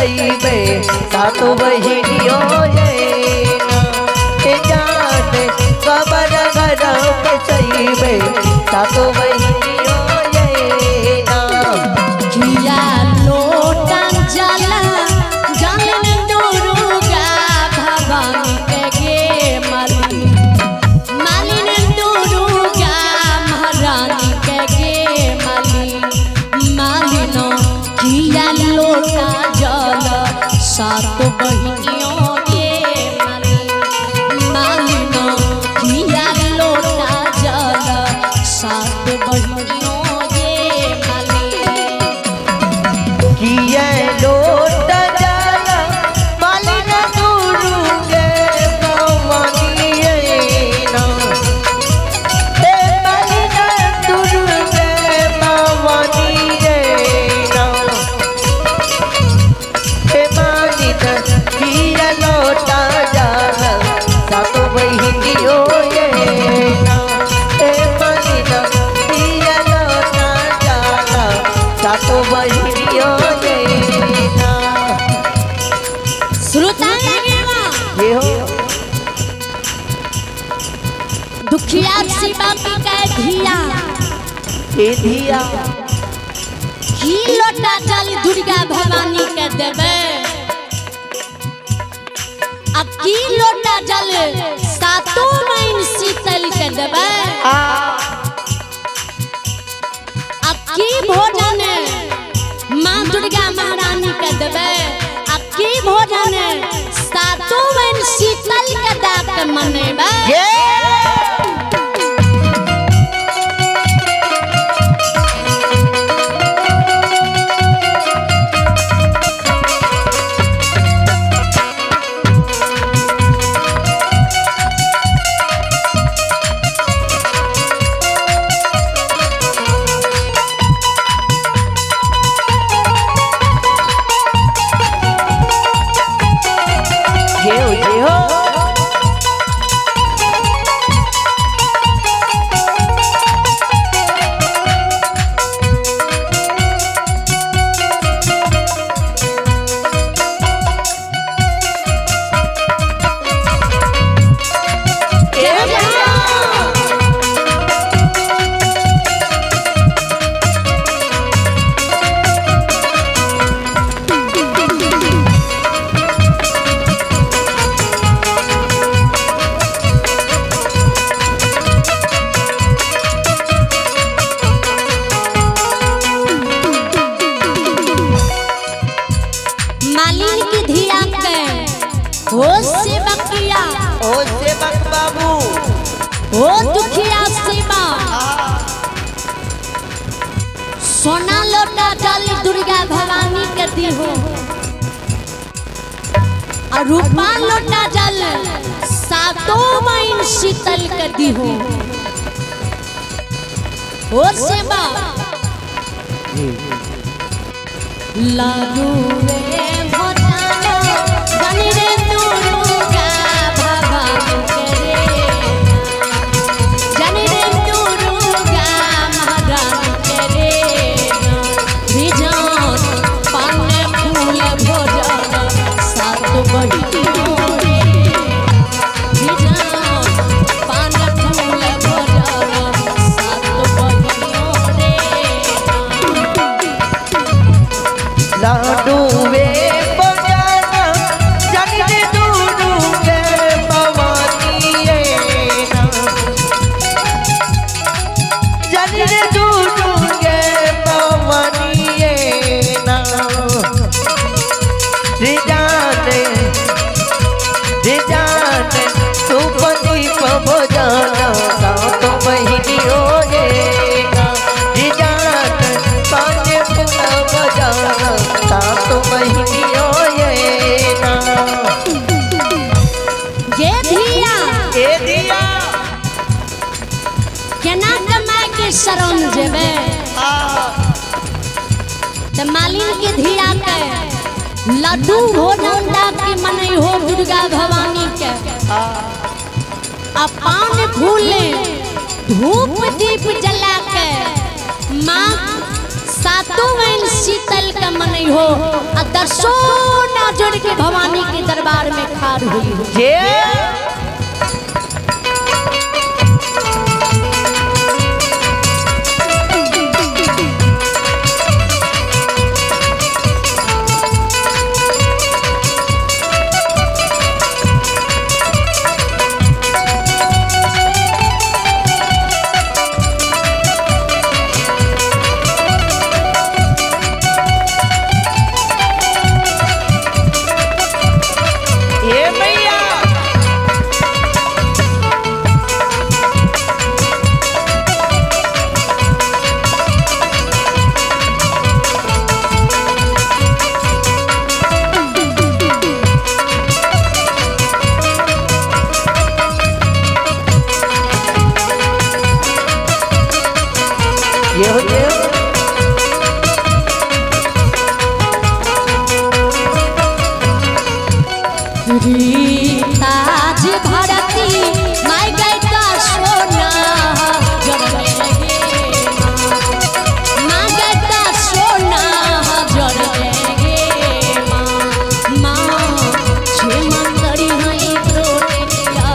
बसैबे सातो बहिनियो ये ना। ए जान कबर घर बसैबे सातो बहिनियो ये ना। किया लोटा जल जलन दुर्गा भवानी के गे मालिन, मालिन दुर्गा महारानी के गे मालिन। मालिन किया लोटा जल सात बहिनियों गे मालिन, मालिन किया लोटा जल सात बहिनियों गे मालिन। किए लोट जल मालिन दुर्गे भवानी ना। ए मालिन दुर्गे भवानी ना। ए मालिन किए लोट जल सातो बहिनियो ये ना। ए मालिन किए लोट जल सातो बहिनियो ये ना। श्रोता लगेवा ये हो दुखिया शिवा के धिया ए धिया की लोटा जल दुर्गा भवानी के देवे, आ की लोटा जल सातो महीन शीतल के देवे, आ आ की भोजन माँ दुर्गा महारानी के देवे, आ की भोजन सातो महीन शीतल के दे के मनेबै। ये जे हो जे हो। ए भैया। मालिन की धिया के हो सेवकिया, ओ सेवक बाबू हो दुखिया सेवा, सोना लोटा जल दुर्गा भवानी के दिहो, और रूपा लोटा जल सातो महीन शीतल के दिहो। हो सेवा लागू रे भोटानो जानी रे दुर्गा भवानी के रे, जानी रे दुर्गा महारानी के रे। रिजान पान फूल भोजन सात बहिनियों रे, रिजान पान फूल भोजन सात बहिनियों रे। लाडू वे बजाना जानी दुर्गे भवानी ना। जानी दुर्गे भवानी ना। जाने जाने धूप दीप भोजन सातो बहिनियो ये ना। जान पाँच फूल भोजन सातो बहिनियो ये ना। ये धिया ए धिया केना के माय के शरण जेबे, आ त मालिन के धिया के लड्डू भोजन दा के मनई हो दुर्गा भवानी के, आ आ पान फूल धूप दीप जला के माँ सातों बहन शीतल के के मनई हो आ दसो ना जोड़ के भवानी के दरबार में खार हुई हो। जे हे मैया ये हो ये हो। ताज भरती माय गैता सोना जरने गे माँ गैता सोना जरने गे माँ माँ क्षमा करी हई प्रोटिया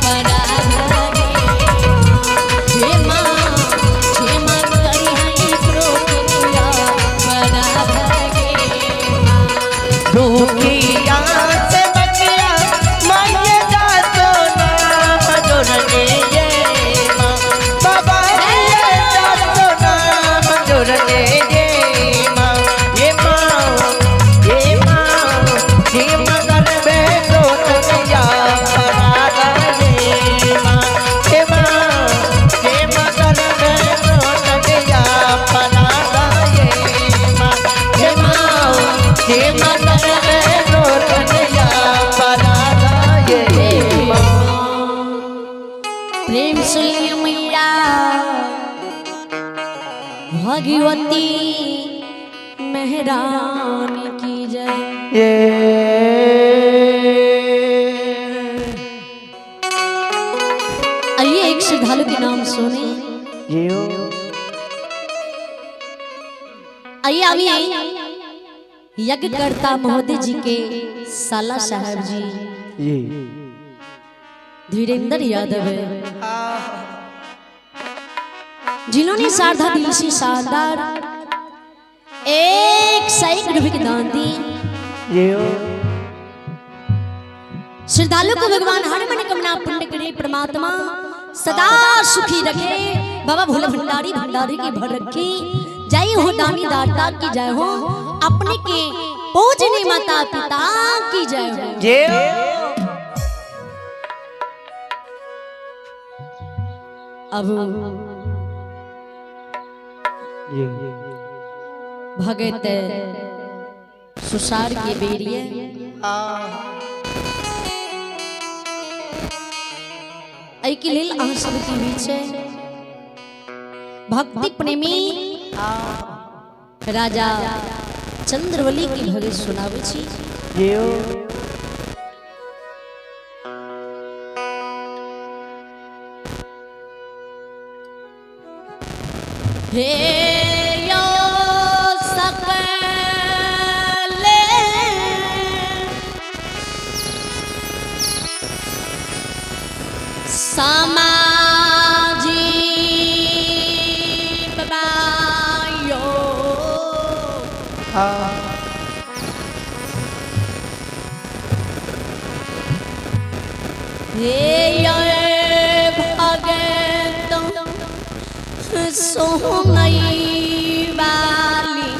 परागे हे माँ क्षमा करी हई प्रोटिया परागे दुखिया से बचिया माये जा सोना जोड़ने ये माँ बाबा ये जा सोना जोड़ने ये माँ ये माँ ये माँ ये मगर बे रोटिया परागा ये माँ ये माँ ये मगर बे रोटिया परागा ये माँ ये माँ ये मगर बे रोटिया परागा ये माँ। प्रेम से लिए मैया भगवती मेहरान की जय। ये आइए एक श्रद्धालु के नाम सुने। जियो आइए अभी यज्ञकर्ता महोदय जी के साला साहब जी जी धीरेन्द्र यादव है, जिन्होंने शारदा दिल से शानदार 101 रुपये के दान दी। जियो श्रद्धालु को भगवान हर मनोकामना पुण्य करे, परमात्मा सदा सुखी रखे। बाबा भोले भंडारी भंडारी की भर रखी। जय हो दानी दाता की जय हो, अपने के पूजने माता पिता की जय हो। जियो अब जी भगत सुसार के बेरिए एहि के लेल अहाँ सबके बीच भक्ति प्रेमी राजा चंद्रवली की भगत सुनाबै छी। जियो हे यो सकले समाजी बायो हे यो भगत सोहनई वाली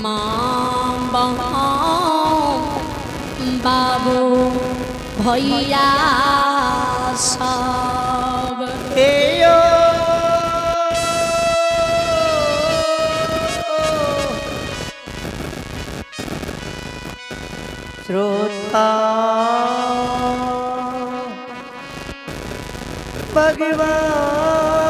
माँ बाबू भैया सब हेयो श्रोता भगवान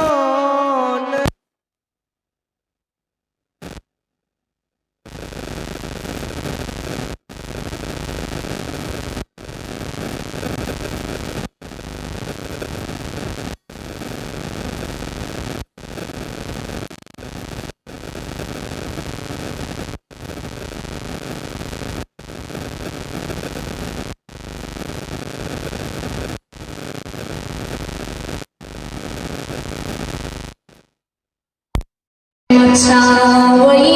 मचावई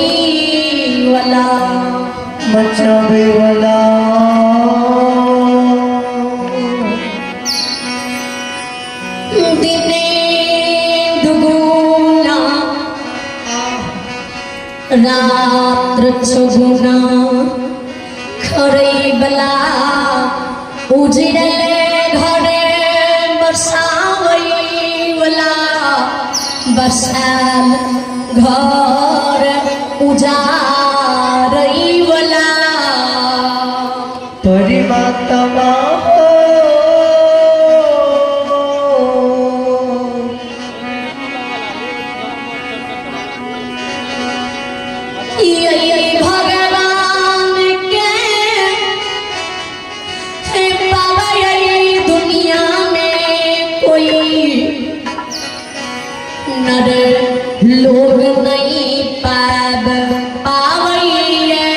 वाला। मचावे वाला। दिने दुगुना रात्र चौगुना खरई बला, उजड़ल घरे बरसावई वाला, बसाल घर उजारई वाला। परमात्मा हो। ये भगवान के हे बाबा, ये दुनिया में कोई नर लोग नहीं पाब पावैये।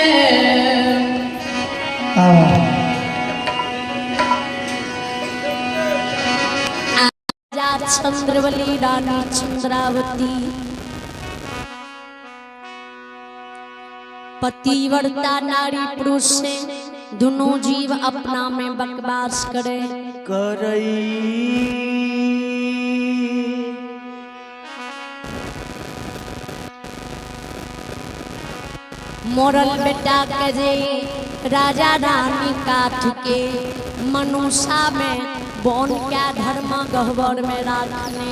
राजा चंद्रवली रानी चंद्रावती पतिव्रता नारी पुरुष से दोनों जीव अपना में बकवास करे। करई। मोरल बेटा के जे राजा रानी काठ के मनुषा में बोन क्या धर्म गहबर में राखने।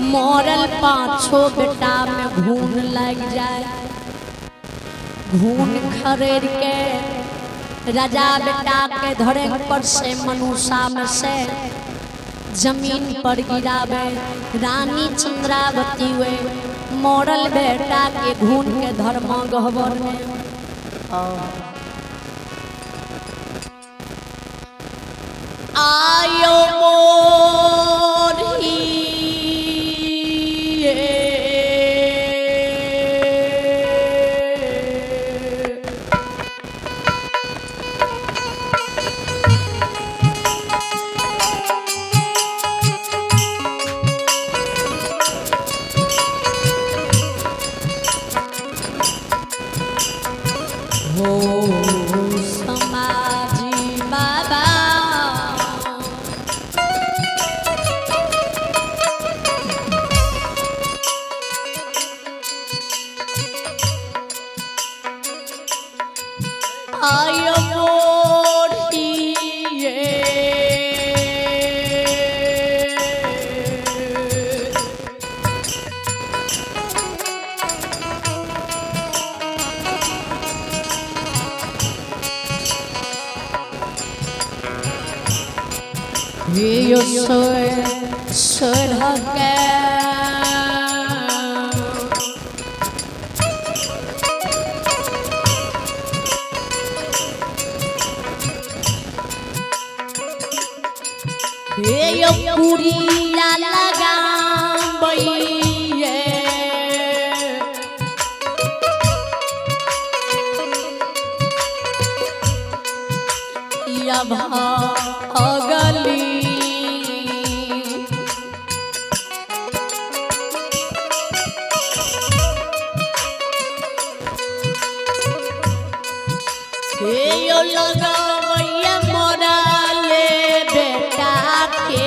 मोरल पांचों बेटा में घून लग जाए, घून खरेड़ के राजा बेटा के धरे पर से मनुषा में से जमीन पर गिरावे। रानी चंद्रावती हुए मोरल बेटा के घून के धर्म गहबर में आयो मोरी। हो समाजी बाबा, आयो मोरी। यो सोए सोढ़ के। यो पुरिया लगाबैये। या भागली। हे यो लगाबैये मोरा ले बेटा के।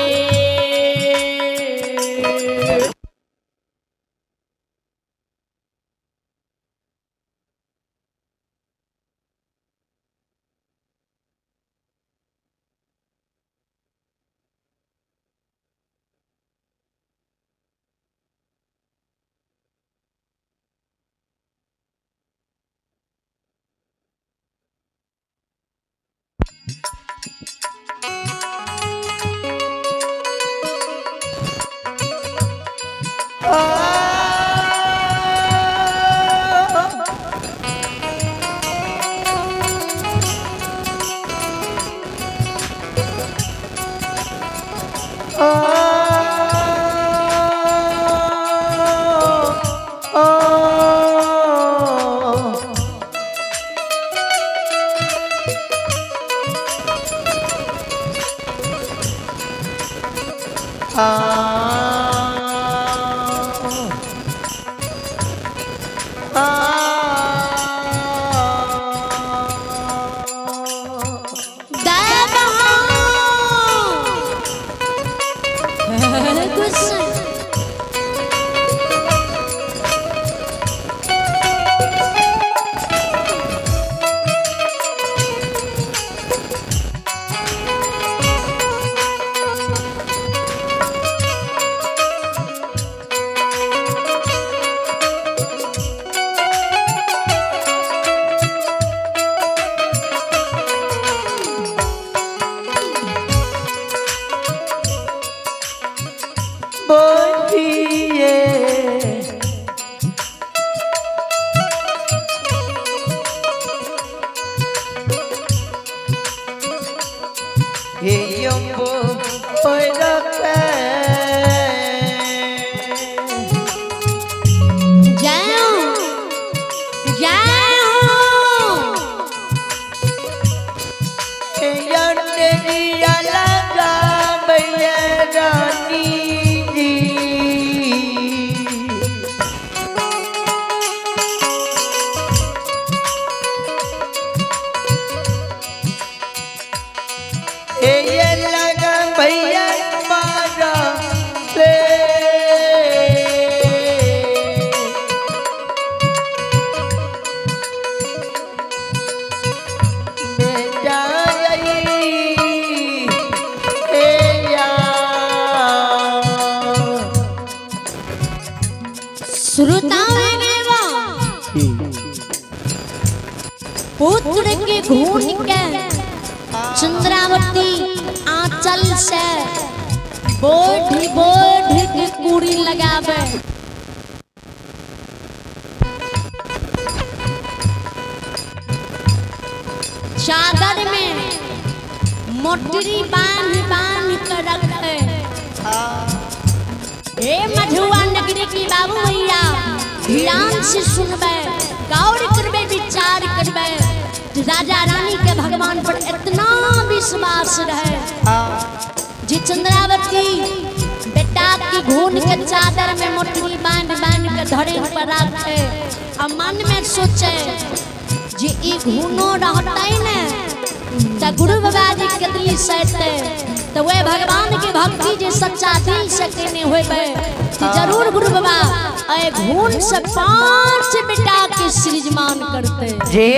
बोलिए। हे अम्बो जय हो, जय हो। लगा भैया रानी जी। ये लगा भैया मारा से। पुत्र के घून के चंद्रावती आंचल से बोढ़ बोढ़ के कुड़ी लगावे। चादर में मोटरी बांध बांध कर रखे। हे मधुआ नगरी की बाबू भैया, ध्यान से सुनबे, गौर करबे, विचार करबे। राजा रानी के भगवान पर इतना विश्वास रहे जी चंद्रावती बेटा की घून के चादर में मोटरी बांध बांध के धरे पर रखे और मन में सोचे जे ई घूनो रहते ने त गुरु बाबा जी कतली सहते तो वे भगवान के भक्ति जे सच्चा दिल से केने होबे तो जरूर गुरु बाबा ए घून से 5 बेटा के सृजमान करते। जे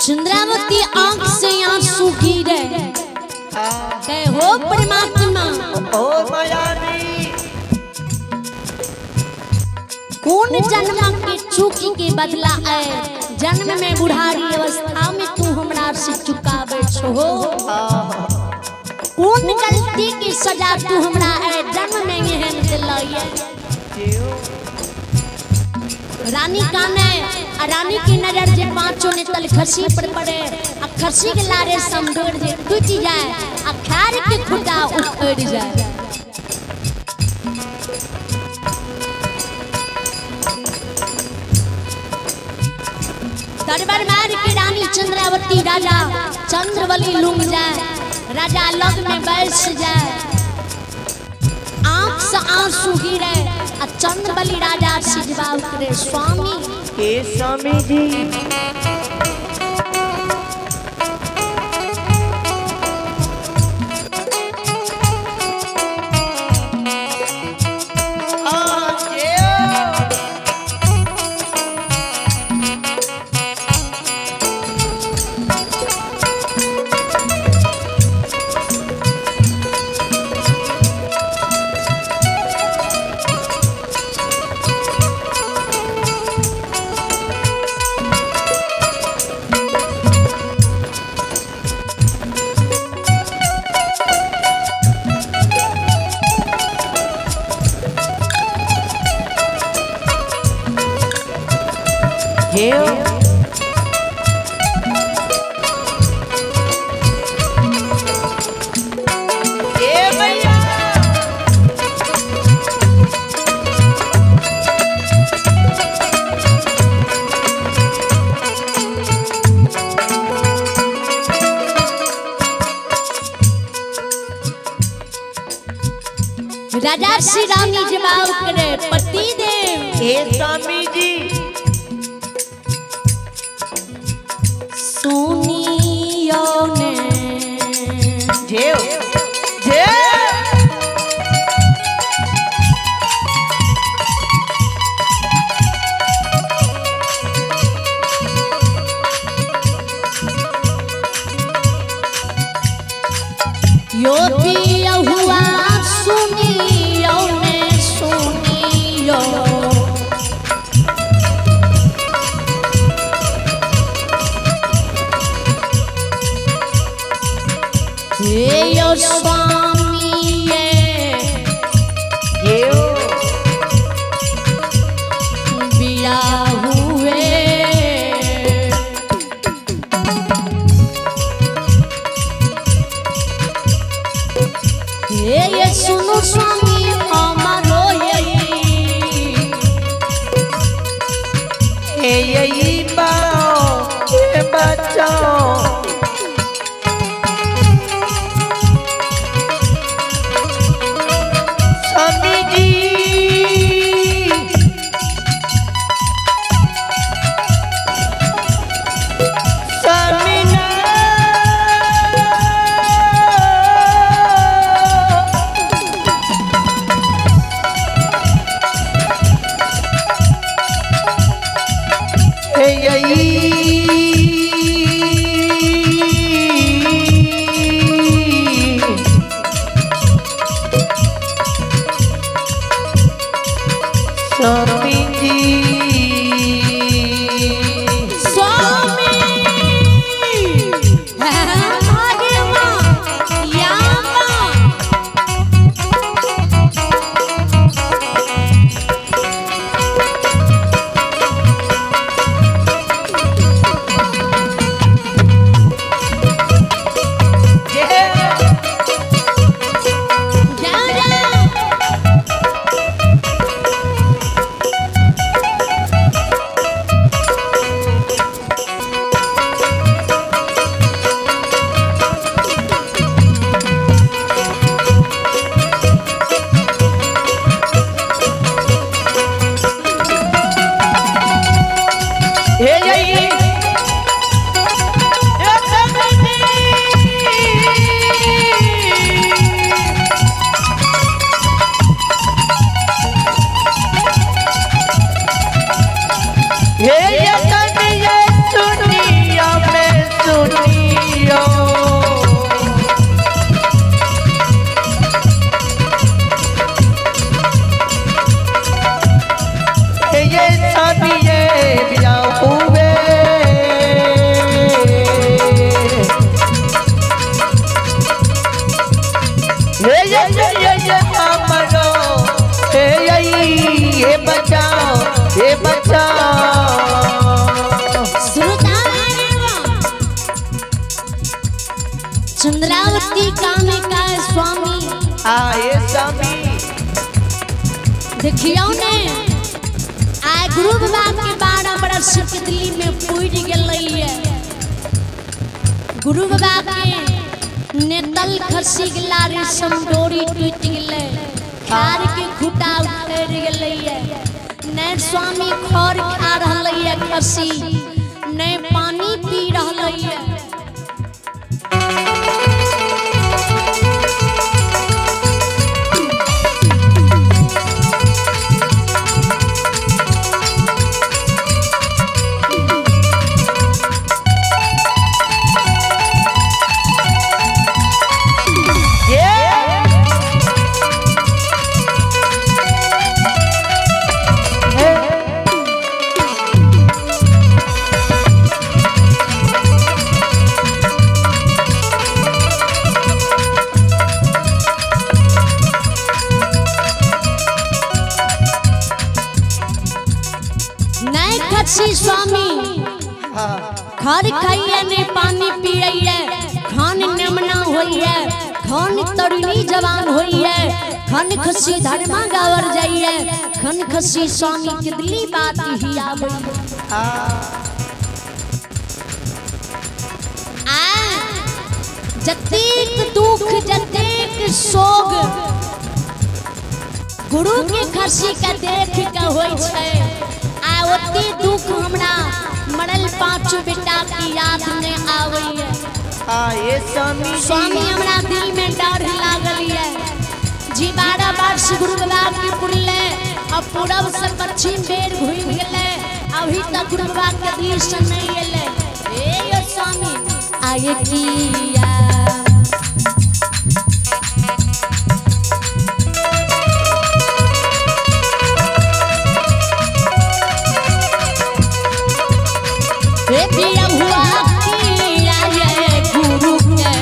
चंद्रावती आंख से आंसू गिरे, कहे हो परमात्मा ओ मायावी, कौन जन्म के चूकी के बदला आए जन्म में बुढ़ारी अवस्था में तू हमरा से चुकावे छो। कौन गलती की सजा तू हमरा आए जन्म में एहन दिलैया। रानी काने आ रानी की नजर जे पांचों ने तल खसी पर पड़े आ खसी के लारे समझोड़ जे टूट जाए आ खार के खुटा उखड़ जाए। दरबार मार के रानी चंद्रावती राजा चंद्रबली लूंग जाए, राजा लग में बैस जाए, आंख से आंसू गिरे आ चंद्रबली राजा से जवाब करे स्वामी के स्वामी जी। जेव। ए भैया। राजा श्री रानी जवाब करे पति देव। ए स्वामी जी। सुनियो ने। जेव जेव। यो पिया हुआ सुनियो ने सुनियो। हे यो स्वामी ये जेव। बिया हुए। हे ये सुनो स्वामी हमारो यही। ए यही बाओ ए बचाओ। स्वामी जी। स्वामी ना। हे यही। स्वामी जी। स्वामी आगे माँ या माँ। जय। जाओ जाओ। हे यही। हे स्वामी जी। हे ये स्वामी ये सुनियो मैं सुनियो। हे ये स्वामी ये बिया हुए। हे ये ये ये ये हमारो। हे यही ये बचाओ ये बचाओ। चंद्रावती कामे का स्वामी। आए स्वामी। देखियो ने आय गुरु बाबा के 12 बरस के दिल्ली में पुर गेलै। गुरु बाबा के नेतल खसी गेला रेशम डोरी टूट गेलै, खार के खूटा उखड़ गेलै। ने स्वामी खर खा रहलै खसी, ने पानी पी रहलै। ये। नहीं खसी स्वामी खर खाइए ने पानी पियैये, खान नमना होइए, खान तरुणी जवान होइए, खन खसी धर्मा गावर जाइए, खन खसी स्वामी कितनी बात ही आबै। आ जतेक दुख जतेक शोक गुरु के खसी के देख के होई छै, आ ओते दुख हमरा मरल पांचों बेटा की याद में आवे। ये स्वामी स्वामी हमरा दिल में डर लागल ये जी 12 वर्ष गुरु बाबा के पुरले और पूरब से पश्चिम बेर घूम गेले, अभी तक गुरु बाबा के दृश्य नहीं एले। ए यो स्वामी आए किया हुआ किया ये गुरु के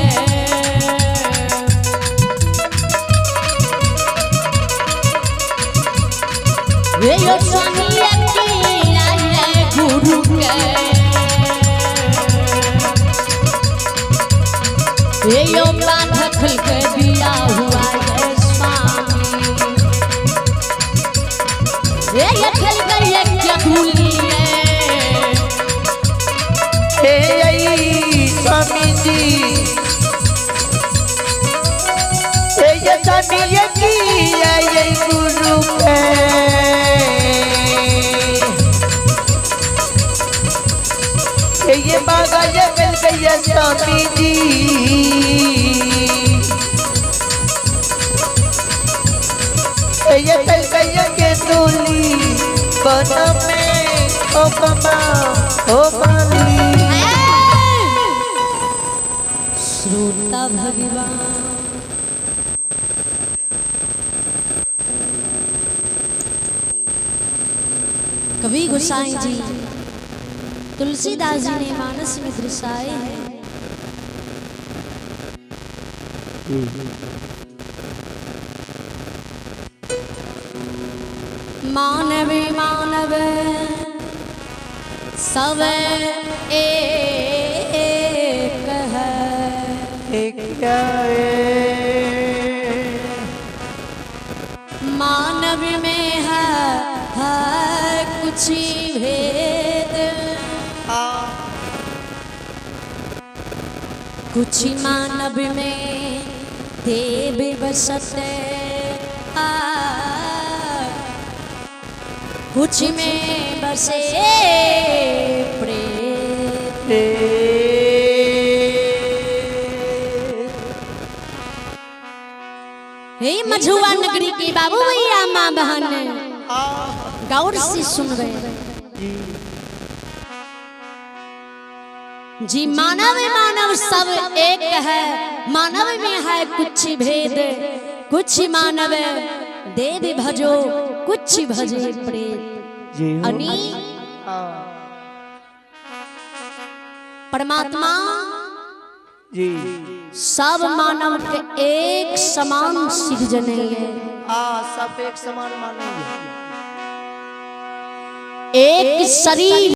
वे यो स्वामी किया ये गुरु के वे यो बाधखल के बिया हुआ ये स्वामी वे ये खल गए क्या भूलिए। हे स्वामी जी हे ये स्वामी ये किया ये गुरु के हे ये बागा ये मिल गया स्वामी जी हे ये मिल गया के दूली बन में ओ बाबा ओ बाली। श्रोता भगवान कवि गोसाई जी तुलसीदास जी ने मानस में दर्शाए हैं। मानव मानव सब एक है, एक मानव में है कुछ भेद, कुछ मानव में देव बसते, कुछ में बसे प्रेत। हे मझुआ नगरी के बाबू भैया माँ बहन गौर से सुन रहे जी। मानव मानव सब एक है, मानव में है कुछ भेद, कुछ मानव देव भजो कुछ भजे प्रेत। अनी परमात्मा जी सब मानव के एक समान सृजन है, सब एक समान मानेंगे, एक शरीर।